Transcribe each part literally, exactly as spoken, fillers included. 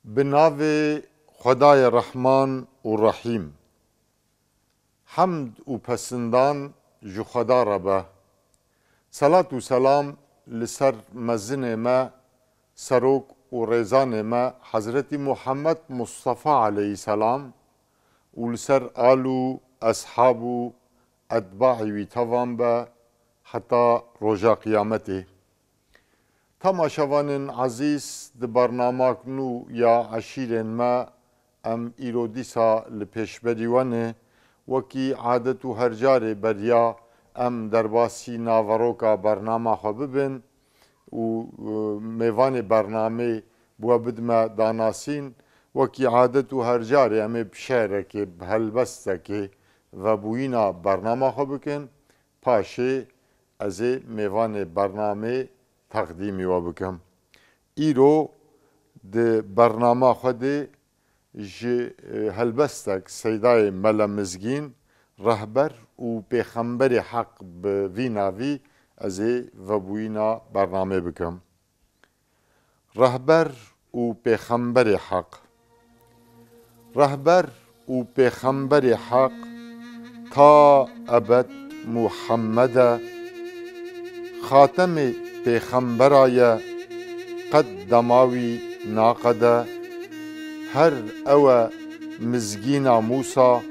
Bi navê Xwedayê Rehman û Rehîm. Hemd û pesindan ji Xweda re be. Selat û selam li ser mezinê me, serok û rêzanê me Hezretî Muhammed Mustafa aleyhîselam û li ser al û eshab û etbaî wî tevan be heta roja qiyametê. Temaşevanên ezîz, di bernamak nû ya eşîrên me em îro dîsa li pêşberî we ne. Wekî adet û her carê beriya em derbasî naveroka bernama xwe bibin û, e, mêvanê bernamê bi we bidime danasîn. Wekî adet û her carê em ê bi şerekê, bi helbestekê vebûyîna bernama xwe bikin. Paşê ez ê mêvanê bernamê teqdîmî we bikim. Îro di bernama xwe de ji, e, helbestek Seydayê Mele Mizgîn, rehber û pêxemberê Heq bi vî navî ez ê vebûyîna bernamê bikim. Rehber û pêxemberê Heq. Rehber û pêxemberê Heq ta ebed Muhammed e. Xatemê pêxembera ye, qet dema wî naqede. Her ew e mizgîna Mûsa,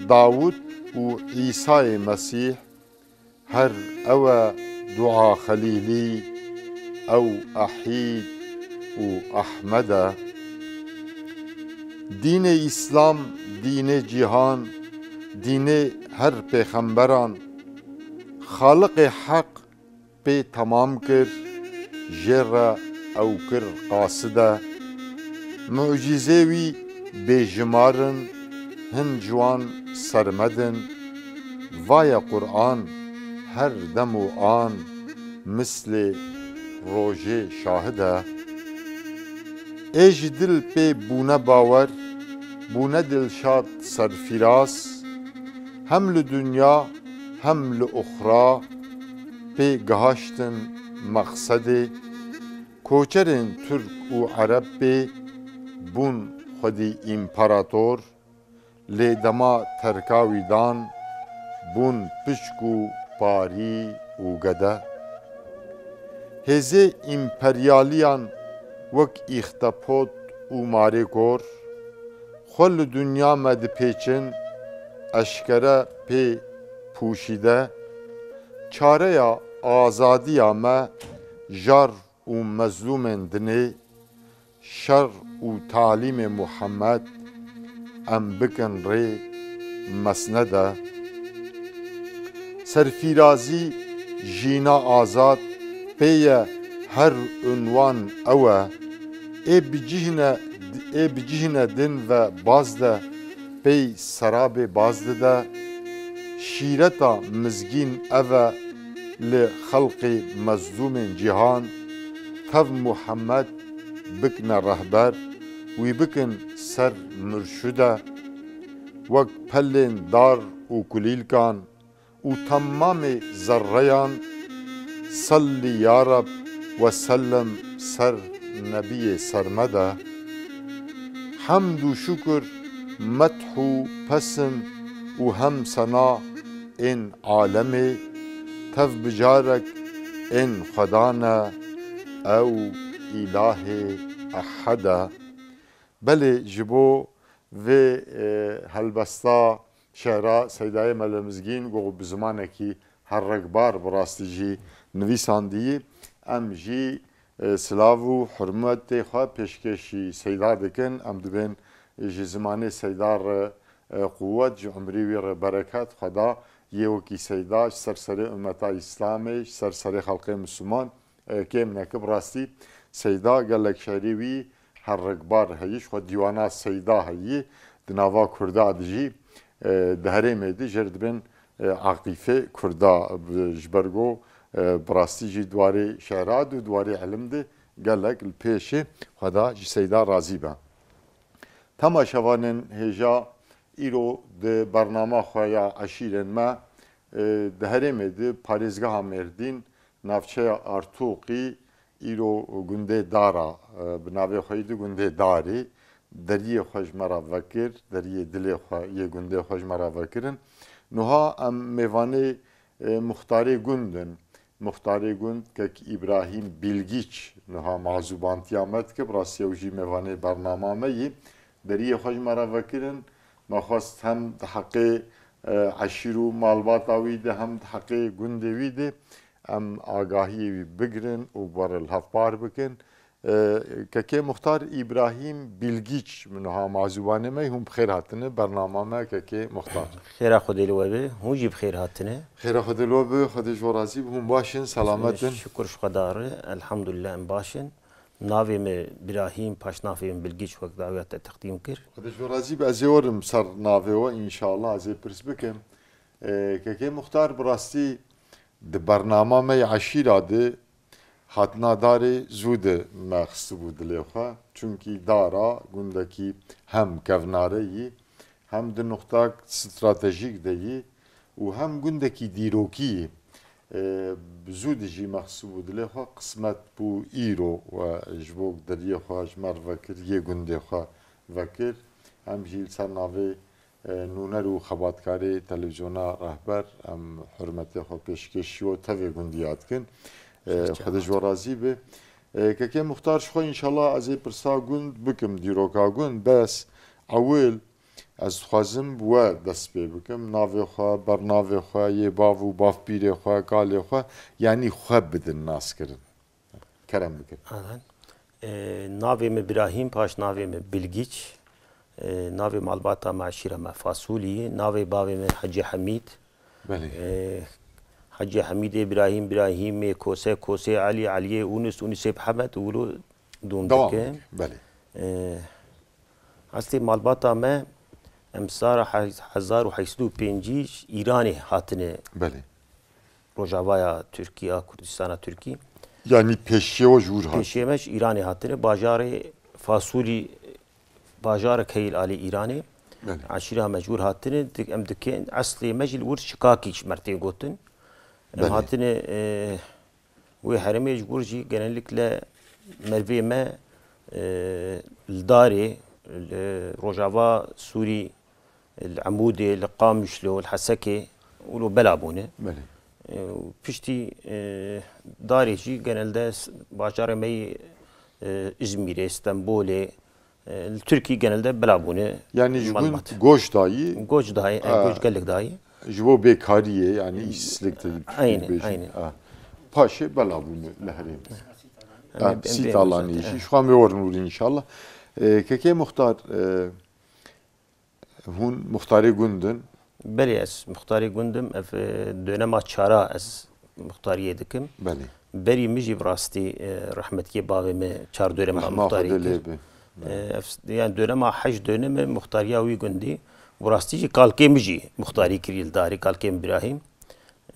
Dawud û Îsayê Mesîh. Her ew e dua Xelîlî, ew Ehîd û Ehmed e. Dînê Îslam, dînê cîhan, dînê her pêxemberan. Xaliqê Heq pê temam kir, jê re ew kir qaside. Mucîzê wî bêjimar in, hin ji wan sermed in. Vaye Quran her dem û an mislê rojê şahid e. Ê ji dil pê bûne bawer, bûne dilşad serfîraz, hem li dinya hem li uxra pê gihaştin mexsedê. Koçerên Tirk û Ereb pê bûn xwedî împarator, lê dema terka wî dan, bûn piçk û parî û gede. Hêzê împeryaliyan wek îxtepot û marê kor, xwe li dinya me dipêçin, eşkere pê pûşîde. Çareya azadiya me jar û mezlûmên dinê, şer û talîmê Muhammed em bikin rê mesnede. Serfîrazî, jîna azad pê ye her unwan ew e. Ê bicihne, ê bicihne din ve baz de, pey serabê baz dide. Şîreta mizgîn ev e li xelqê mezlûmên cîhan, tev Muhammed bikne rehber, wî bikin ser murşide. Wek pelên dar û kulîlkan û temamê zerreyan, sellî ya Reb we sellem ser Nebiyê sermede. Hemd û şukir, medh û pesin û hem sena ên alemê, tev bicarek ên Xwedan e, ew Îlahê Ehed e. Belê ji bo vê, e, helbesta şehra Seydayê Mele Mizgîn, ku bi zimanekî herrekbar bi rastî jî nivîsandî, em jî, e, silav û hurmetê xwe pêşkêşî Seyda dikin. Em dibên ji zimanê Seyda re, e, quwet, ji umrî wî re bereket Xweda yê wekî Seyda ji ser serê ummeta Îslamê, ji ser serê xelkê Misliman, e, kêm neke. Bi rastî Seyda gelek şerî wî herrekbar heyî, ji xwe dîwana Seyda heyî, di nava Kurda de jî, e, di herêmê de jê re dibên, e, Aqîfê Kurda, bi, ji ber ku, e, bi rastî jî di warê şehra de û di warê ilim de gelek li pêş e. Xweda ji Seyda razî be. Temaşevanên hêja, îro di bernama xwe ya eşîrên me, e, di herêmê de parêzgeha Mêrdîn, navçeya Artûqî, Îro gundê Dara, e, bi navê xwe yî di gundê Darê, deriyê xwe ji me re vekir, deriyê dilê xwe yê gundê xwe ji me re vekirin. Niha em mêvanê, e, muxtarê gund in. Muxtarê gund kek Îbrahîm Bilgiç niha mazûbantiya me dike. Bi rastî ew jî mêvanê bernama me yî. Deriyê xwe ji me re vekirin. Me xwest hem di heqê, e, eşîr û malbata wî de hem di heqê gundê wî de em agahiyê wî bigirin û bi we re li hevpar bikin. E, Kekê Muxtar Îbrahîm Bilgiç min niha mazûbanê me, hûn bi xêr hatine bernama me Kekê Muxtar. Xêra Xwedê li we be, hûn jî bi xêr hatine. Xêra Xwedê li we be, Xwedê ji we razî be, hûn baş in, selamet in? Şukur ji Xweda re, elhamdulillah em baş in. Navê me Birahîm, paşnavê min Bilgiç wek dawiya te teqdîm kir. Xwedê ji we razî be, ez ê werim ser navê we, înşallah ez ê pirs bikim. E, Kekê Muxtar, bi rastî di bernama me yê eşîra de hatina Darê zû de me xistibû dilê xwe. Çunkî Dara gundekî hem kevnare yî, hem di nuqtak stratejîk de yî û hem gundekî dîrokî yî. E, bi zû de jî me xistibû dilê xwe. Qismet bû îro we ji bo deriyê xwe ji me re vekir, yê gundê xwe vekir. Em jî li ser navê e, nûner û xebatkarê televîzyona Rehber, em hurmetê xwe pêşkêşî we tevê gundî ya dikin. E, Xwedê ji we razî be. E, Kekê Muxtar, ji xwe înşallah ez ê pirsa gund bikim, dîroka gund, bes ewil ez dixwazim bi we dest pê bikim. Navê xwe, bernavê xwe, yê bav û bavpîrê xwe, kalê xwe, yanî xwe bidin naskirin. Kerem bikin. Alan. E, navê min Birahîm, paş navê min Bilgiç. E, navê malbata me, eşîra me Fasulî ye. Navê bavê min Hecî Hemîd. Belê. E, Hecî Hemîdê Birahîm, Birahîmê Kose, Kosê Elî, Eliyê Ûnis, Ûnisê Mihemed û wilo dom Devam dike. Belê. E, Eslê malbata me, em sara he-, hezar û heşt sed û pêncî ji Îranê hatine. Belê. Rojavaya Tirkî, a Kurdistana Tirkî. Yanî pêşiye we ji wir hat? Pêşiye me ji Îranê hatine, bajarê Fasulî, bajarek heye li alî Îranê. Belê. Eşîra me ji wir hatine, dik-, em dikên, eslê me jî li wir Şikakî ji me re tê gotin. Em Belê. hatine, e, wê herêmê ji wir jî genellikle mervê me, e, li Darê, li Rojava Sûrî, li Emûdê, li Qamişlo, li Hesekê wilo bela bûne. Belê. E, û piştî, e, Darê jî genelde s-, bajarê me yê, e, Îzmîrê, Stenbolê, e, li Tirkî genelde bela bûne. Yanî ji gund goç dayî? Goç dayî, e, Ha. goç gelek dayî. Ji bo bêkariyê, yanî îşsizlik te Aynen, bêjin. aynen. Ha. Paşê bela bûne li herêmê. Em Ha, ê, em sî ê talanî bêjin, jî. ha. Ji xwe em ê werin wir înşallah. E, Kekê Muxtar, e, Hûn muxtarê gund in? Belê, ez muxtarê gund im. Ev, e, dönema çara ez muxtariyê dikim. Belê. Berî min jî bi rastî, e, rehmetiyê bavê min çar dönema Rehma muxtarî Xwedê kir. lê be. E, ev, yani dönema heşt dönemi muxtariya wî gundî. Bi rastî jî kalkê min jî muxtarî kirî li Darê, kalkê min Birahîm.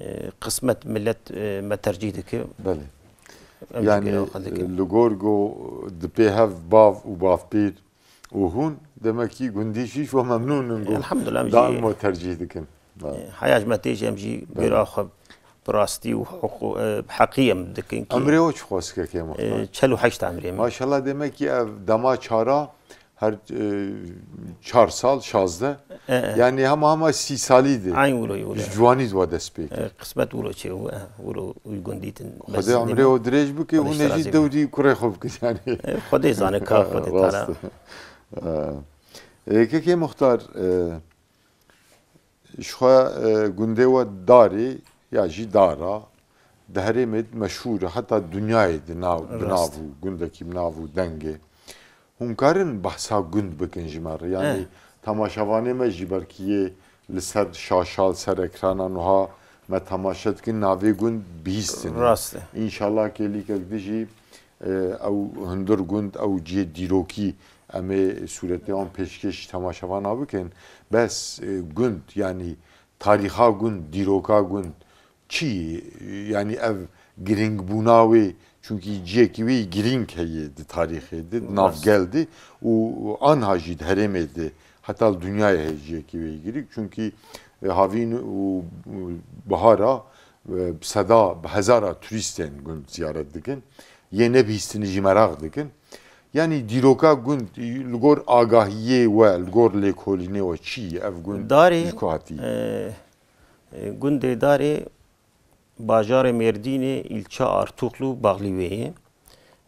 E, qismet millet, e, me tercîh dike. Belê. Em jî Yani, gere xwe dikin. e, li gor go dipê hev bav û bavpîr û hûn, demekî gundî jî ji we memnûn in, got, Elhamdulillah, em jî daîm we tercîh dikin. Ha. E, heya ji me tê jî em jî Belê. bêra xwe bi rastî û hiqû-, e, bi heqî em dikin ki, Emrê we çi xwest, Kekê Muxtar? e, çel û heşt emrê min. Maşallah, demekî ev dema çara her, e, çar sal, şazdeh. E, e. Yani hema hema sî salî de. Eyn wilo, wilo. Ji ciwanî de we dest pê kir. E, qismet wilo çê û, e, wilo wî gundî din. Xwedê emrê we dirêj bike, hûn ê jî dewrî kurê xwe bikin yani. E, Xwedê zane ka Xwedê tara. Rast. E, e, Kekê Muxtar, e, ji xwe, e, gundê we Darê ya jî Dara di herêmê de meşhûr e, heta dinyayê de nav, bi Rast. nav û gundekî bi nav û deng e. Hûn karin behsa gund bikin ji me re? Yani Eh. temaşevanê me jî belkî yê li ser şaşa, li ser ekrana nuha me temaşe dikin, navê gund bihîstin. Rast e. Înşallah kêlîkek di jî, e, ew hundir gund, ew cihê dîrokî em ê sûretê wan pêşkêş temaşevana bikin. Bes, e, gund, yani tarîxa gund, dîroka gund, çi ye? Yani ev giringbûna wê, çunkî cihekî wê girîng heye di tarîxê de, di nav Rast. gel de û anha jî di herêmê de, heta li dinyayê heye cihekî wê girîng. Çunkî, e, havîn û, û bihara, e, bi seda, bi hezara turîstên gund ziyaret dikin. Yê nebihîstinî jî meraq dikin. Yanî dîroka gund li gor agahiyê we, li gor lêkolînê we çi ye? Ev gund Darê, ji ku hatî? e, e, gundê Darê bajarê Mêrdînê, îlça Artuklu, Baxlîwê ye.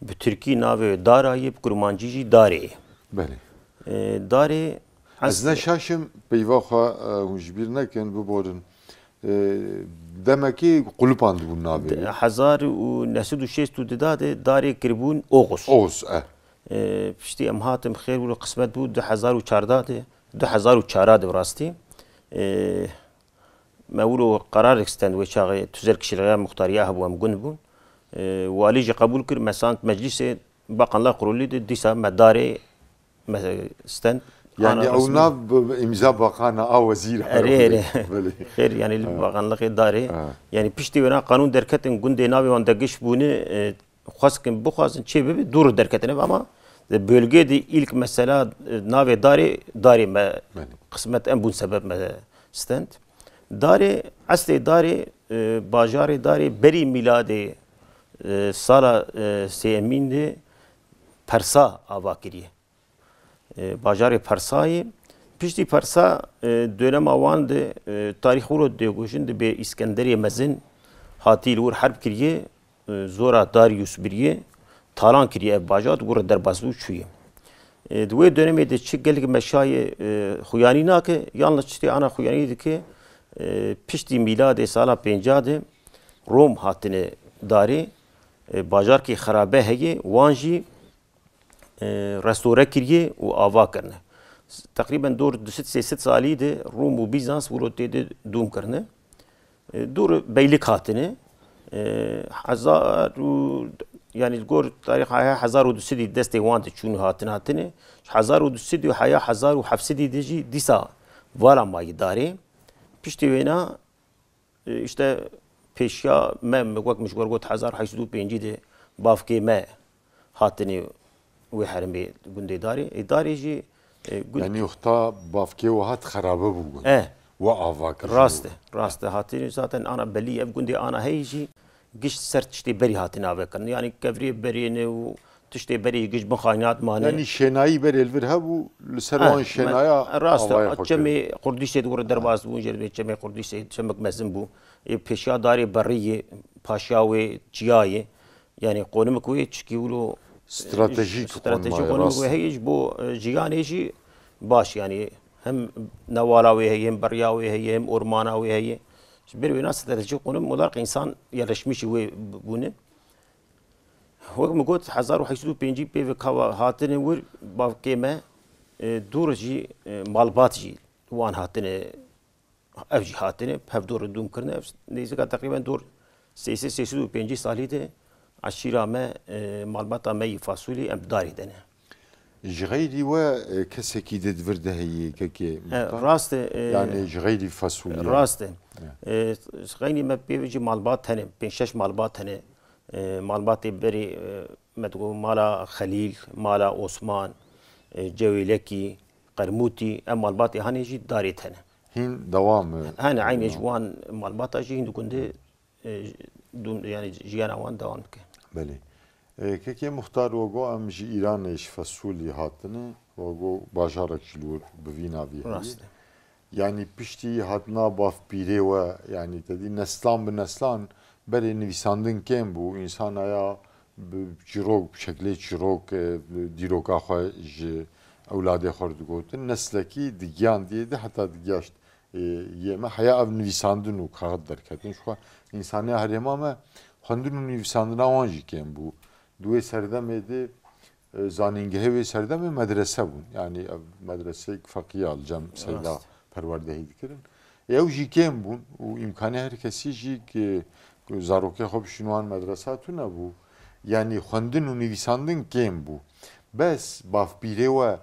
Bi tirkî navê Dara ye, bi kurmancî jî Darê ye. Belê. E, Darê Ez eslê ne şaş im, peyva xwe, e, hûn ji bîr nekin, biborin. E, demekê qulipandibûn navê wê. Hezar û neh sed û şêst û du de Darê kiribûn Oxus. Oxus, e. E, piştî em hatin xêr bû, qismet bû, du hezar û çardeh de, du hezar û çar de bi rastî. E, Me wilo qerarek stend wê çaxê tüzel kişîlixeya muxtariya hebû, em gund bûn. E, walî jî qebûl kir, me sand meclîsê Bakanlar Kurulî de dîsa me Darê me stend. Yani Ana ew resmî nav bi, bi îmza bakana a wezîr. Erê, erê. Belê. Xêr, yani li Ha. Bakanlixê Darê. Ha. Yani piştî wêna qanûn derketin gundê navê wan de giş bûne, e, xwest kin bixwazin çê bibe, dûr derketine ama di bölgê de ilk mesela, e, navê Darê, Darê me Belê. Qismet em bûn sebeb me stend. Darê, eslê Darê, e, bajarê Darê berî mîladê, e, sala, e, sêyemîn de Persa ava kiriye. E, bajarê Persayê. Piştî Persa, e, dönema wan de, e, tarîx wilo dê gojin de bê Îskenderê Mezin hatî li wir herb kiriye, e, zora Darius biriye, talan kiriye ev bajar, di wir derbas bû çûye. E, di wê dönemê de çi gelek meşayê, e, xuyanî nake, yalnız çi tê ana xuyanî dike, e, piştî mîladê sala pêncah de Rom hatine Darê, e, bajarkî xerabe heye, wan jî e, restore kiriye û ava kirine. Teqrîben dor du sed sê sed salî de Rom û Bîzans wilo tê de dûm kirine. E, dor beylik hatine. E, hezar û, yani li gor tarîxa heya hezar û du sedî destê wan de çûn û hatin hatine. Ji hezar û du sedî û heya hezar û heft sedî de jî dîsa vala mayî Darê. Piştî wêna E, işte pêşiya me, me wek min ji we got hezar heşt sed û pêncî de bavkê me hatine wê hermê gundê Darê. Ê, Darê jî, e, gund- Yani wexta bavkê we hat xerabe bû gund. E. We ava kir ji Rast e, rast e. Hatine zaten ana belî ev gundê ana heyî jî giş ser tiştê berî hatine ave kirin. Yani kevirê berê ne û tiştê berê giş bin xaynat mane. Yanî şênayî berê li vir hebû, li ser Ha, wan me-, şênaya rast e, avayê xwe çemê kir. Qurdîsê di wir derbas bûn, jê re çemê Qurdîsê çemek mezin bû. Ê pêşiya Darê Berrî ye, paşiya wê çiya ye. Yanî qonimik wê çikî wilo Stratejîk stratejî qonimê qonimik wê rast. Heye ji bo, e, jiyanê jî baş, yanî hem newala wê heye, hem berriya wê heye, hem ormana wê heye. Ji ber wêna stratejî qonim mudarq însan yerleşmişî wê bûne. Wek min got, hezar û heşt sed û pêncî pê ve kava hatine wir, bavkê me, e, dûr jî, e, malbat jî wan hatine, ev jî hatine, hevdûr dûm kirine. Ev nêzîka teqrîben dûr sê sed, sê sed û pêncî salî de eşîra me, e, malbata me yî Fasulî em darî de ne. Ji xeyrî we, e, kesekî di vir de heye, kekê E, Muxtar? Rast e, e, Yani ji xeyrî Fasulî. Rast e. Ya. E, ji xeynî me pê ve jî malbat hene, pênc şeş malbat hene. E, malbatê berê, e, me digo mala Xelîl, mala Osman, e, Cewêlekî, Qermûtî, em malbatê hanê jî darê tene. Hîn dewam e. Hene, eynê ji wan malbata jî hîn di gundê, e, dûm, yani jiyana wan dewam dike. Belê. E, kekê Muxtar, we got em ji Îranê, ji Fesulî hatine, we got bajarek jî li wir bi vî navî heye. Rast e. Yanî piştî hatina bavpîrê we, yanî te dî neslan bi neslan berê nivîsandin kêm bû. Însan aya bi çîrok, bi şeklê çîrok, e, dîroka xwe ji ewladê xwe re digotin. Neslekî digiyandiye de heta digiyaşt, e, yê me. Heya ev nivîsandin û kaxit derketin. Ji xwe însanê herêma me xwendin û nivîsandina wan jî kêm bû. Di wê serdemê de, e, zanîngehê wê serdemê medrese bûn. Yanî ev medreseyek feqî ya li cem seyda Rast. perwerdehî dikirin. Ew jî kêm bûn û îmkanê her kesî jî ki, ku zarokê xwe bişîn wan medresa tune bû. Yanî xwendin û nivîsandin kêm bû. Bes bavpîrê we,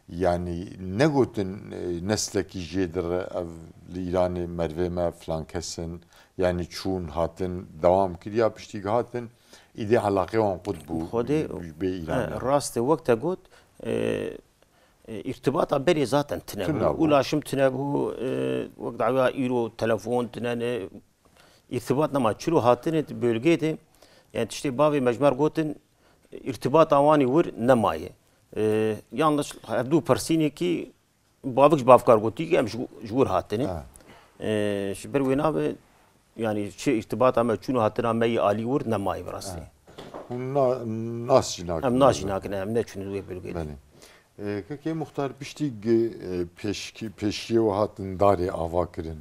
yanî negotin, e, neslekî jê dire ev li Îranê mervê me filan kes in, yanî çûn, hatin, dewam kir ya piştî hatin, îdî elaqê wan qut bû Xwedê, ji bê Îranê. E, rast e, wek te got, e, e, îrtibata berê zaten tune bû. Tune bû. Ulaşım tune bû, e, wek dawiya îro telefon tune ne, îrtibat nema. Çilo hatine di bölgê de, yani tiştê bavê me ji me re gotin, Îrtibata wan ê wir nemaye. E, yanlış, hevdû pirsînekî bavik ji bavkar gotî ki em ji, ji wir hatine. Ha. E, ji ber wê navê, yani çi îrtibata me, çûn û hatina me yê alî wir nemaye bi rastî. Ha. Hûn na-, nas jî nakin. Em nas jî nakin, em neçûn wê bölgê de. Belê. E, Kekê Muxtar, piştî gi-, e, pêşkî-, pêşiyê we hatin darê ava kirin.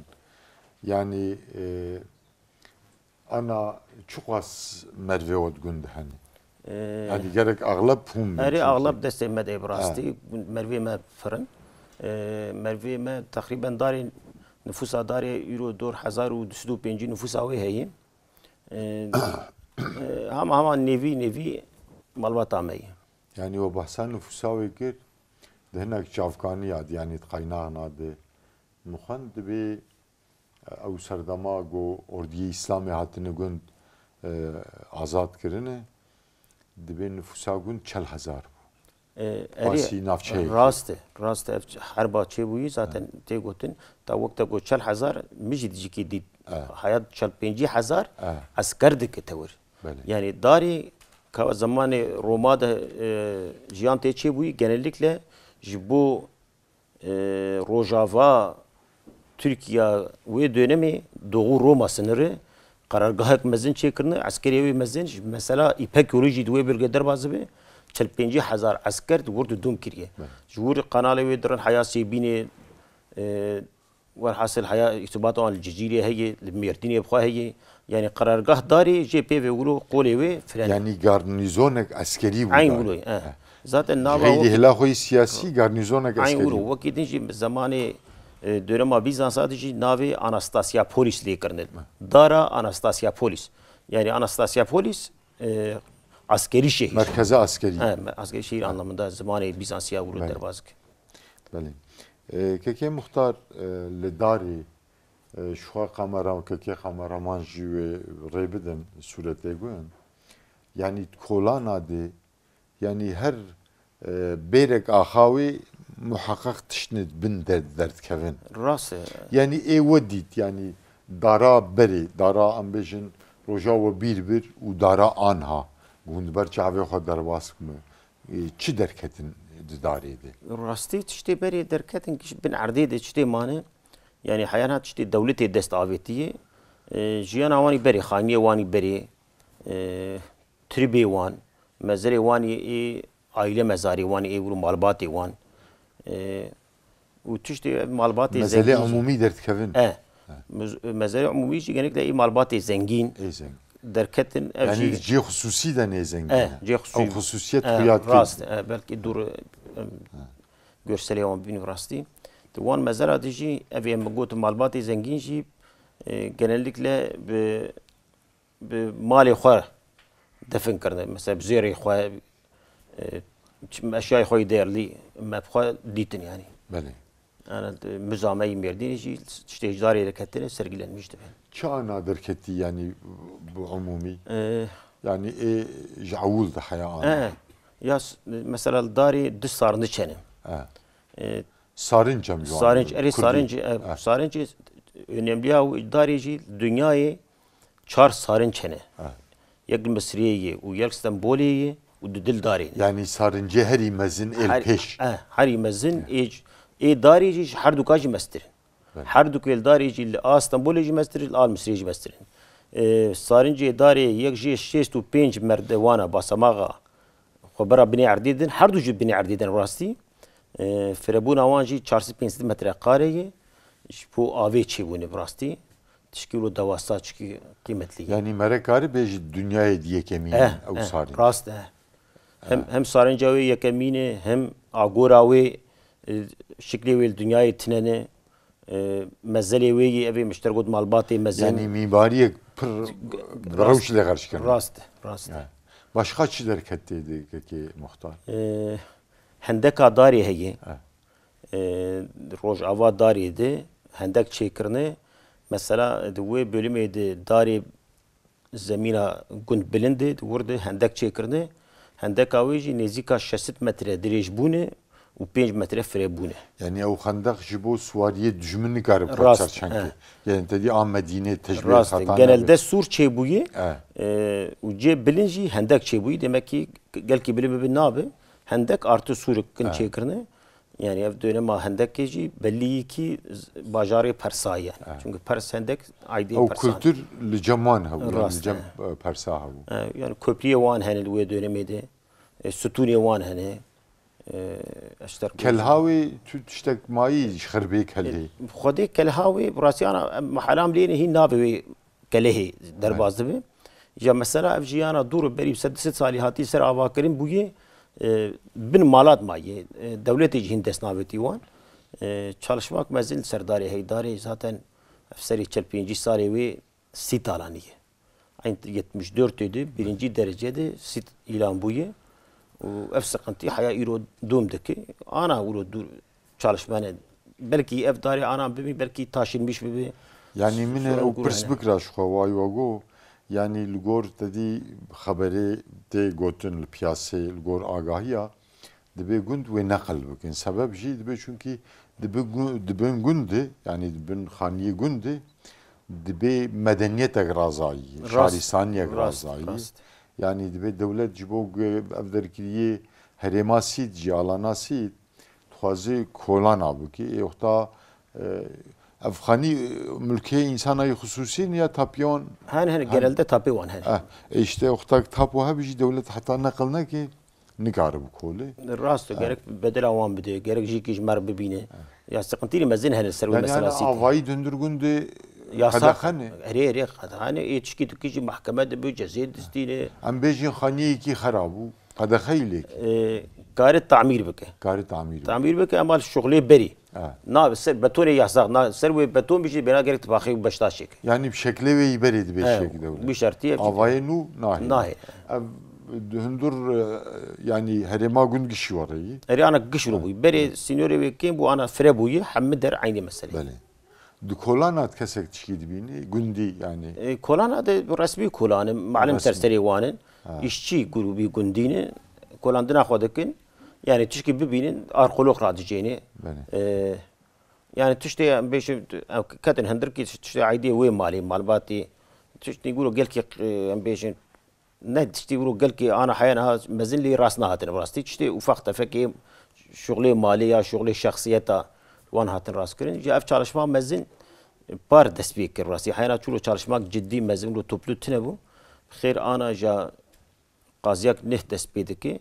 Yani, e, Ana çiqas mervê we di gund de hene? Ee, Yani gerek axleb hûn bin erê, çünkü. Axleb destê me de bi rastî. Ha. Mervê me pir in. Ee, mervê me teqrîben darê, nifûsa darê îro dor hezar û du sed û pêncî nifûsa wê heye. Ee, e, hema hema nêvî nêvî malbata me ye. Yani we behsa nifûsa wê kir, di hinek çavkaniya de, yani di qaynaxna de, mixwend dibê Ew serdema ku Ordiyê Îslamê hatine gund, e, azad kirine, dibê nifûsa gund çel hezar bû. E, erê, Pasî navçeyekê. Rast e, rast e. Ev herba çêbûyî zaten, e, tê gotin. Ta wekte ku çel hezar, min jî dijikî dît. E. Haya çel pêncî hezar, e, esker dike tewir. Belê. Yani darî ka zemanê Roma de, e, jiyan tê çêbûyî, genellikle ji bo e, Rojava Tirkiya wê dönemê Doğu Roma sınırı qerargahek mezin çêkirine, eskerê wê mezin ji mesela İpek yolu jî di wê bölge derbas dibe, çil pêncî hezar esker di wir didum kiriye. Belê. Ji wir kanalê wê dirin heya Sêbînê, e, werhasil heya îrtibata wan li Cizîrê heye, li Mêrdînê bi xwe heye. Yani qerargah darê jê pê ve wilo qolê wê fren. Yani garnîzonek eskerî bû. Eyn darê. Wilo, e. He. Zaten nava Xeylî wekî hila xwe yî siyasî garnîzonek Eyn eskerî wilo, bû. Wekî din jî zemanê, e, dönema Bîzansa de jî navê Anastasiapolis lê kirine. He. Dara Anastasiapolis. Yani Anastasiapolis, e, askeri şehir. Merkeze askeri. He, me-, askeri şehir anlamında zemanê Bîzansiya wilo derbas kir. Belê. E, Kekê Muxtar, e, li darê, e, ji xwe kamera, Kekê kameraman jî wê rê bidin, sûretê guhin. Yanî di kolana de, yanî her, e, bêrek axa wê muheqeq tiştine di bin de derdikevin. Rast e. Yanî ê we dît, yanî dara berê, dara em bêjin roja we bîr bir û dara anha. Hûn di ber çavê xwe derbas bime. E, çi derketin di darê de? Rastî tiştê berê derketin ki bin erdê de tiştê mane. Yani heyana tiştê dewletê dest avêtiye. E, jiyana wanî berê, xaniyê wanî berê, e, tribê wan, mezerê wanî ê aile mezarê wanî ê wir û malbatê wan. E, û tiştê ev malbatê Mezelê zengîn jî. Umûmî derdikevin. E. He. Mez-, mezerê umûmî jî genellikle ê malbatê zengîn Ê zengîn. derketin. Ev Yani jî cihê xusûsî de nê zengîn E, e. cihê xusûsî. Ew xusûsiyet E, xuya dikir. Rast, e, belkî dûr, em, He. görselê wan bînin rastî. Di wan mezera de jî ev ê min got malbatê zengîn jî, e, genellikle bi bi malê xwe defin kirine. Mesela bi zêrê xwe, e, çi-, eşyayê xwe yê değerlî me bi xwe dîtin yani. Belê. Yani, e, muza me yî Mêrdînê jî tiştê ji darê de ketine sergilenmiş dibe. Çi ana derketî yani bi umûmî? E, Yani ê ji ewil de heya ana. E, ya s-, mesela darê du sarniç hene. E. E, Sarinç em ji wan Sarinç, dibin. Erê Kurdî. Sarinç, e, Ha. Sarinç önemliya darê jî dinyayê çar sarinç hene. Ha. Yek li Misirê ye û yek Stenbolê ye û du dil darê ne. Yani sarincê herî mezin ê li Her-, pêş. eh, herî mezin ê, ê darê jî ji her duka jî meztir in. Belê. Her dukê li darê jî li a Stenbolê jî meztir in, li a li Misirê jî meztir in. Ê, sarincê darê yek jê şêst û pênc merdewana basamaxa xwe bera binê erdê din, her du jî binê erdê din rastî. E, firebûna wan jî çar sed pênc sed metre kare ye. Ji bo avê çêbûne bi rastî. Tişkî wilo dewasa, tişkî qîmetlî ye. Yani mere karî bêjî dinyayê di yekemîn Eh, ew eh, sarî. Rast e. Hem, hem sarinca wê yekemîn e, hem agora wê, e, şiklê wê li dinyayê tine ne. E, mezelê wê yî, ev ê mişter got malbatê mezin. Yani mîmariyek pir G-, g-, bi rewş lê xerc kirin. Rast, rast. Ya. Başqa çi derket tê de, Kekê Muxtar? E, hendeka darê heye. Ha. E, Rojava darê de hendek çêkirine. Mesela di wê bölümê de darê zemîna gund bilind e, di wir de hendek çêkirine. Hendeka wê jî nêzîka şeş sed metre dirêj bûne û pênc metre fire bûne. Yani ew xendeq ji bo suwariyê dijmin nikare bixwe ser çenkê. Yani te dî a Medînê tecbî. Rast e. Genelde sûr çêbûye, e, û cê bilin jî hendek çêbûye. Demek ki gelkî bilin bibe nabe. Hendek artı sûr kin çêkirine. Yani ev dönema hendekê jî belliyî ki bajarê Persa ye. Çünkü Pers hendek aydê Persa. Ew kultur li cem wan hebû, yani li cem, e, Persa hebû. E, yani köprüyê wan hene li wê dönemê de. E, sütûnê wan hene. E, eşter Kelha wê tu tiştek mayî ji xerbê kelê. E, Xwedê kelha wê, bi rastî ana, em mehalam lê ne hîn navê wê kelehê derbas dibe. Ya mesela ev jiyana dûr berî sed, du sed salî hatî ser avakirin bûye, e, bin malat maye. E, dewletê jî hîn dest navêtî wan. E, çalışmak mezin li ser darê heydarê zaten ev serê çel pêncî sarê wê sît alanî ye. Eyn yetmiş dört de birinci derece de sît îlan bûye û ev sıkıntı haya îro dûm dike. Ana îro dûr çalışmane. Belkî ev darê ana bibi, belkî taşınmış bibi. Yani min ew pirs bikira ji xwe, way we got, yani li gor te dî xeberê tê gotin li piyasê, li gor agahiya, dibê gund wê neqil bikin. Sebeb jî dibê çunkî dibi gu-, dibin gundê, yani dibin xaniyê gundê, dibê medeniyetek razayî, şaristaniyek razayî. Rast. Yani dibê dewlet ji bo ge-, ev derkiriyê herêma Sît jî, alana Sît, dixwaze kolana bikî. Ê wexta, e, ev xanî, e, mulkê însanayî xisûsî ne ya tapiyon? Hene, hene, genelde tapê wan hene. Eh, e, işte wexta tap wiha bi jî dewlet heta neqil neke, nikare bikolê. Rast e, gerek bedela wan bide, gerek jî kî ji me re bibîne. Ya sıkıntî mezin hene ser wê mesela Sîtê. Yani avayî di hundir gundê qedexe ne? Erê, erê, qedexe ne. Ê tişkî tu kî jî mahkeme dibe, cezê distîne. Em bêjin xaniyekî xera bû, qedexeyî lê kî. E, kare tamîr bike. Kare tamîr bike. Tamîr bike, ema şuxlê berî. Nabe ser betonê yasax, na, ser wê beton bijî bêna gerek tifaxê û beştaşê ke. Yani bi şeklê wê yî berê dibe şekî dewle. Bi şertiyê. Avayê nû nahê. Nahê. Ev di hundur, e, yani herêma gund gişî were yî. Erê ana giş ro bûyî. Berê sînorê wê kêm bû, ana fire bûyî, hemî der eynî meselê. Belê. Di kolana di kesek tişkî dibînî, gundî yani. E, kolana de resmî kolan in, malim ser serê wan in. Îşçî grûbî gundî ne, kolandina xwe dikin. Yani tişkî bibînin, arkeolog radicêne. Belê. E, yani tiştê em bêjin, em ketin hundirkî tiştê aydê wê malê, malbatî. Tiştê guro gelkî, e, em bêjin, ne tiştê guro gelkî ana heyana ha mezin lê rast nahatin. Rastî tiştê ufak tefekê şuxlê malê ya şuxlê şexsiyeta wan hatin rastkirin. Ji ev çalışma mezin par dest pê kir. Rastî heyana çûro çalışmak cidî mezin û toplu tune bû. Xêr ana ja Qaziyak neh dest pê dike.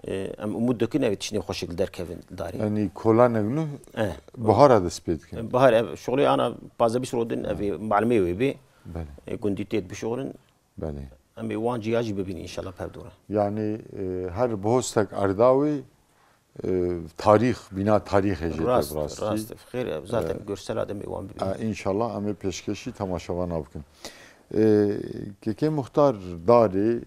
E, em umûd dikin ev tiştên xweşik li derkevin li darê. Yanî kolanek nuh Eh. Bihara dest pê dikin. Bahar ev şuxulê ana pazdeh bîst roj din ev ê malimê wê bê. Belê. E, gundî tê bişuxulin. Belê. Em ê wan ciya jî bibînin înşallah pevdûre. Yanî, e, her bihostek erdawê, e, tarîx, bîna tarîxê jê te Rast, bi rastî. Rast. Xêr, zaten e, görsel ademê wan bibînin. E, înşallah em ê pêşkêşî temaşevana bikin. E, Kekê Muxtar darê,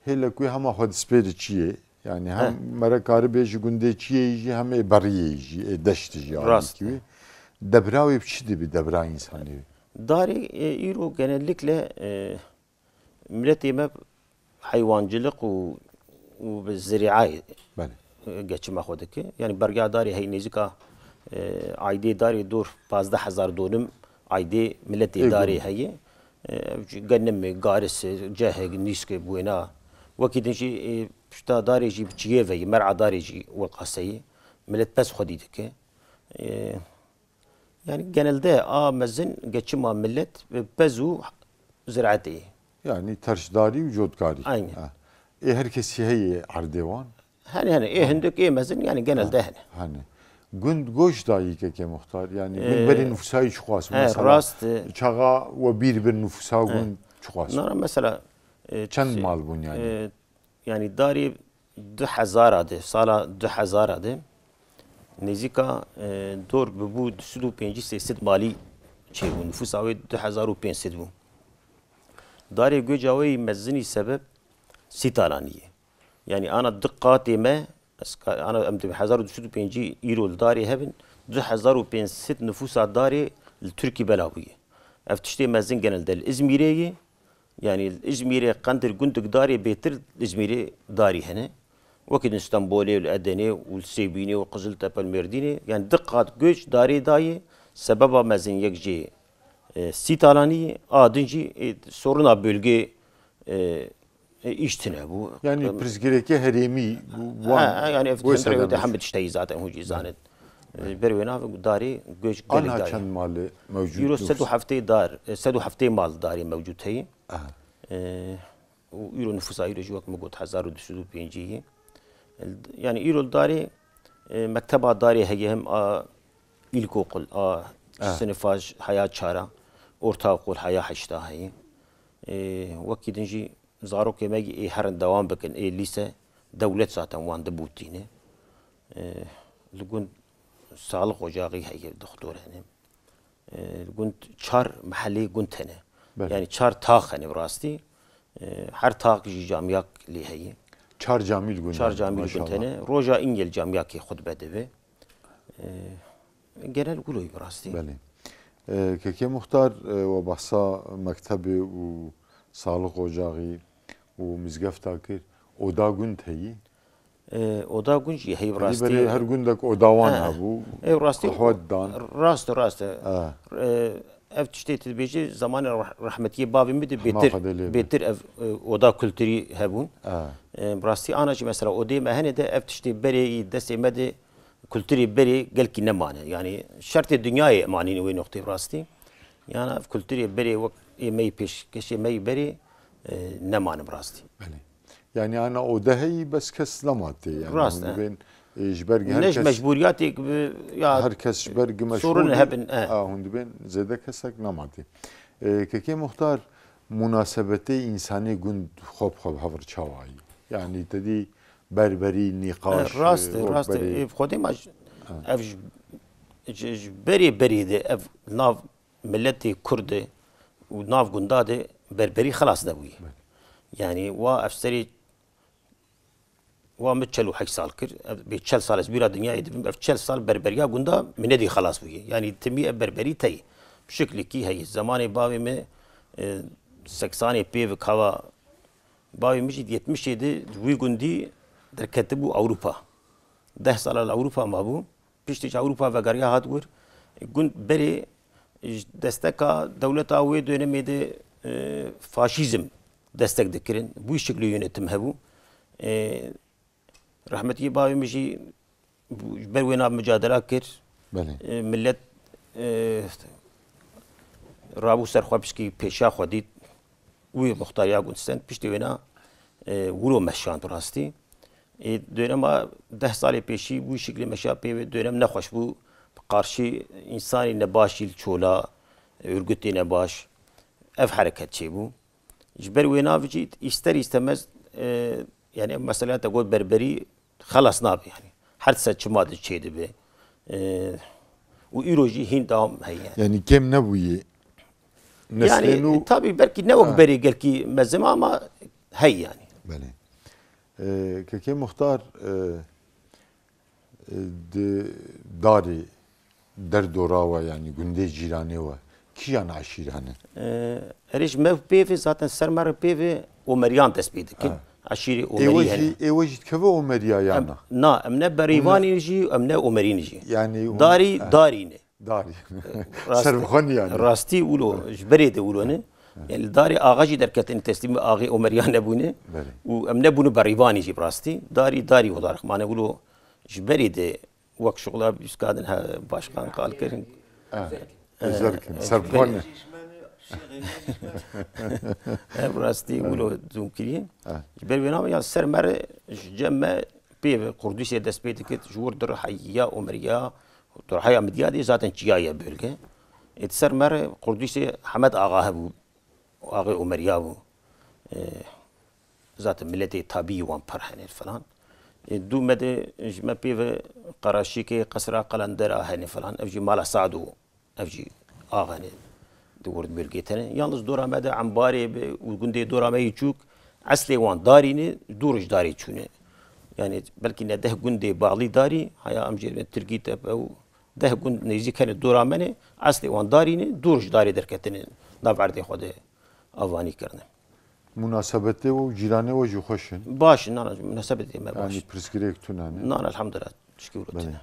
hêlek wê hema xwe dispêri çiyê. Yani hem Heh. mere karibê ji gundê çiyê jî hem ê beriyê jî, ê deştî jî Rast. Alîkî wê. Debra wê bi çi dibi, debra însanê wê? Darê, e, îro genellikle, e, miletê me heywancilik û, û bi zirîayê Belê. e, geçima xwe dike. Yani berga darê hey nêzika, e, aydê darê dor pazdeh hezar donim aydê miletê Ê darê gund. heye. E, ev jî genimê, garis e, cehek, nîske, buêna. Wekî din jî, e, pişta darê jî bi çiyê ve ye, mer'a darê jî welqase ye. Milet pez xwedî dike. E, Yani genelde a mezin geçima millet bi pez û ziraetê ye. Yani terşdarî û cotkarî. Aynen. Ha. Ê her kesî heye erdê wan? Hene hene. Ê hindik ê mezin yani genelde hene. Hene. Gund goş dayî Kekê Muxtar. Yani gund Ee, berê nüfusa yî çiqas bû he, mesela. Rast, e, Çaxa we bîr bir nüfusa gund çiqas bû? Nara mesela, e, Çend çi- mal bûn yani? e, Yani darê du hezara de, sala du hezara de nêzîka, e, dor bibû du sed û pêncî sê sed malî çêbû. Nifûsa wê du hezar û pênc sed bû. Darê guêca wê yî mezinî sebeb sî talanî ye. Yani ana du qatê me, ez ka-, ana em di hezar û du sed û pêncî îro li darê hebin, du hezar û pênc sed nifûsa darê li Tirkî bela bûye. Ev tiştê mezin genelde li Îzmîrê ye. Yani Îzmîrê qendir gundik darê bêtir Îzmîrê darî hene. Wekî din Stenbolê, li Edenê û li Sêbînê û Qiziltepe, li Mêrdînê, yani di qat göç darê dayê, sebeba mezin yek jê, e, sî talanî, a din jî, e, soruna bölgê, e, e, îş tune bû. Yani Em, pirsgirêkê herêmî bû, wan, ha, ha, yani ev wê hember sebeb hemî tişteyî zaten hûn jî zanin. E, ber wê nav darê göç gelek Anha dayê. Çend malê mewcûd Euro nüfus? Sed û heftê dar, e, sed û heftê mal darê mewcûd heyî. Aha. E, û îro nifûsa îro jî wek min got hezar û du sed û pêncî ye. Yani îro li darê, e, mekteba darê heye hem a îlkokul, a Ah. sinifa j-, heya çara, ortaokul heya heşta heye. E, wekî din jî zarokê me ê herin dewam bikin, ê lîse dewlet zaten wan dibûtîne. E, li gund sağlık ocağı heye, doktor hene. E, gund çar mehelê gund hene. Belê. Yani çar tax hene bi rastî. E, her tax jî camiyak lê heye. Çar camî li gund Çar hene, camî li gund maşallah. Hene. Roja îngel camiyakê xutbe dibe. E, genel wilo ye bi rastî. Belê. E, Kekê Muxtar, e, we behsa mektebê û sağlık ocağı û mizgefta kir. Oda gund heyî? E, oda gund jî heyî bi Heyî rastî. Berê her gundek oda wan He. Hebû. E, rastî qehwe didan. Rast, rast. He. E, ev tiştê tu dibêjî, zamanê reh-, rehmetiyê bavê min de Hema bêtir, Xwedê lê be. Bêtir ev, e, oda kulturî hebûn. He. E, bi rastî ana jî mesela odê me hene de ev tiştê berê yî destê me de kulturê berê gelkî nemane. Yani şertê dinyayê manîn wê noqtê bi rastî. Yani ev kulturê berê wek ê me yî pêşkêşê me yî berê, e, nemane bi rastî. Belê. Yani ana ode heyî bes kes nema tê. Yani Rast, hûn e. Dibên, e, ji ber gi her Ne ji kes, mecbûriyatek bi, ya her kes ji ber gi sorun meşgûl hebin, e. Ha, hûn dibên zêde kesek nema tê. E, Kekê Muxtar, munasebetê însanê gund xwe bi xwe bi hev re çawa ye? Yani te dî berberî, nîqaş, E, rast e, e, wek rast e. berê. E, bi xwedê ma ji, Ha. Ev ji, ji, ji berê berê de ev nav miletê Kurd de û nav gunda de berberî xelas nebûye. Belê. Yani wa ev serê wa min çel û heşt sal kir. Ev bê çel sal ez bîra dinyayê dibim. Ev çel sal berberiya gunda min nedî xelas bûye. Yani timî ev berberî tey. Bi şiklekî heye. Zemanê bavê min, e, seksanê pê ve kava bavê min jî di yetmişê de di wî gundî derketibû Ewropa. Deh sala li Ewropa mabû. Piştî ji Ewropa vegeriya hat wir, gund berê ji desteka dewleta wê dönemê de, e, faşîzm destek dikirin. Wî şiklî yönetim hebû. E, rehmetî bavê min jî ji ber wê nav micadela kir. Belê. E, millet, e, rabû ser xwe pişkî pêşiya xwe dît. Wî muxtariya gund stend. Piştî wêna, e, wilo meşand rastî. Ê dönema deh salê pêşî wî şiklê meşa pê wê dönem nexweş bû. Bi qarşî însanî nebaş jî li çola, örgütê nebaş, ev hereket çêbû. Ji ber wê nav jî îster îstemez, e, yani ev mesela te got berberî xelas nabe yani. Her seçima de çêdibe. E, û îro jî hîn dewam heye yani. Yani kêm nebûye. Neslên Yani, û tabii belkî ne wek Ha. berê gelkî mezin ama hey yani. Belê. Ee, Kekê Muxtar, e, e, di darê derdora we, yanî gundê cîranê we, kîjan eşîr hene? Ee, erê ji me pê ve zaten ser me re pê ve Omeriyan dest pê dikin. Ha. Eşîrê Ê we Omerî jî, hene. Ê we jî dikeve Omeriya ya Em, na? Na, em ne Berîvanî jî, em ne Omerî jî. Yanî hûn Darî, ha. Darî ne. Darî. Rastî, Serbixwe ne yani. Rastî wilo, ji berê de wilo ne. Yani li darê axa jî derketin, teslîmî axê Omeriya nebûne. Belê. Û em nebûne berîvanî jî bi rastî. Darî, darî odarix mane wilo ji berê de wek şixula bîskadin he başkan qal kirin. Ha. Ee, Zerkin, e, serbixwe ne. Ev rastî wilo dûm kiriye. Ha. Ji ber wê name ya ser me re ji cem me pê ve Qurdîsê dest pê dikit, ji wir dirheya Omeriya, dirheya Midyadê zaten çiya ye bölge. Ê di ser me re Qurdîsê Hemed Axa hebû, axê Omeriya bû. Ê, zaten miletê tabî wan pir hene falan. Ê, dû me de ji me pê ve Qaraşîkê, Qesra Qelendera hene falan. Ev jî mala Sado. Ev jî axa ne di wir bölgê tene. Yalnız dora me de Embarê be û gundê dora me yê çûk, eslê wan darî ne, dû roj darê çûne. Yani belkî ne deh gundê bağlî darî, haya em jê Tirkî tepe û deh gund nêzîk hene dora me ne, eslê wan darî ne, dû roj darê derketine nav erdê xwe de avanî kirine. Munasebetê we û cîranê we jî xweş in? Baş in, nana, munasebetê me baş. Yanî pirsgirêk tune ne? Nana, elhamdulillah, tişkî wilo Belê. tune.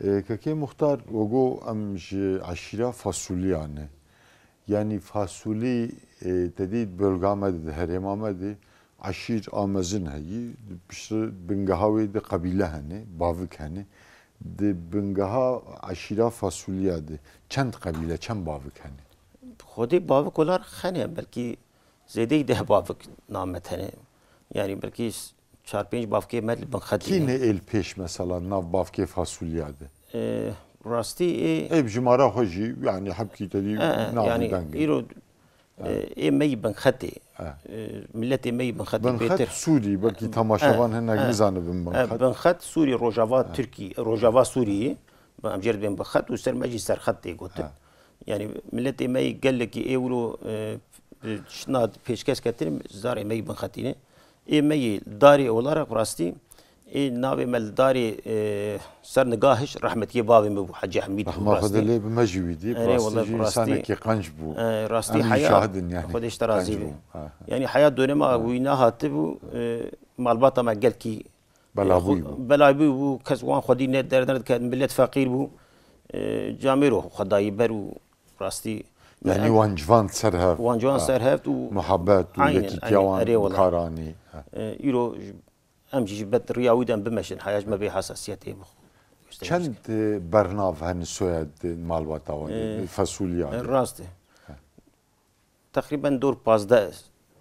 E, Kekê Muxtar, we got em ji eşîra Fasulîya ne. Yanî Fasulî, e, te dî di bölga me de, di herêma me de eşîr a mezin heyî, piştre bingeha wê de qebîle hene, bavik hene. Di bingeha eşîra Fasulîya de çend qebîle, çend bavik hene? Xwedê bavik olar hene, belkî zêdeyî deh bavik nav me tene. Yanî belkî s-, çar pênc bavkê me li bin xetî Kî ne. ne êl pêş mesela nav bavkê Fasulîya de? E, rastî ê Ê bi jimara xwe jî, yanî hebkî te dî E, e, nav yanî deng e. îro, e, ê me yî bin xetê. E. E, miletê me yî bin xetê Bin xet pêtir. Sûrî, belkî E, temaşevan e, hinek e. nizanibin bin E, xet. bin xet Sûrî, Rojava Tirkî, Rojava Sûriyê. Em jê re dibên bi xet û ser me jî serxet tê gotin. Ha. Yanî miletê me yê gelekî ê wilo, e, şina pêşkes ketin, zarê me yî bin xetî ne. Ê me yê darê olarak rastî, ê navê me li darê, e, ser nigahiş rehmetiyê bavê min bû, Hecî Hemîd bû Rehma rastî. Xwedê lê bi me jî wî dî. Erê, Rastî wele jî rastî, însanekî qenc bû. e, rastî Em jî heya, şahid in yanî. Xwedê ji te razî Qenc be. bû. Ha, ha. Yanî heya dönem a Ha. wî nehatibû, e, malbata me gelkî Belavbûyî bû. Belavbûyî bû, kes wan xwedî ne derdine dike, millet feqîr bû. E, camêro xwe dayî ber û rastî Yanî em wan civan ser hev. wan civan Ha. ser hev û Muhabbet û Aynen, yekîtiya aynen. wan Erê wele. bi kar anî. Ha. E, îro ji, em jî ji bet riya wî de em bimeşin, heya ji me bê hesasiyetê bixwe. Çend, e, bernav hene soyad malbata wan E, e, Fasulîya e, de? rast e. Ha. Teqrîben dor pazdeh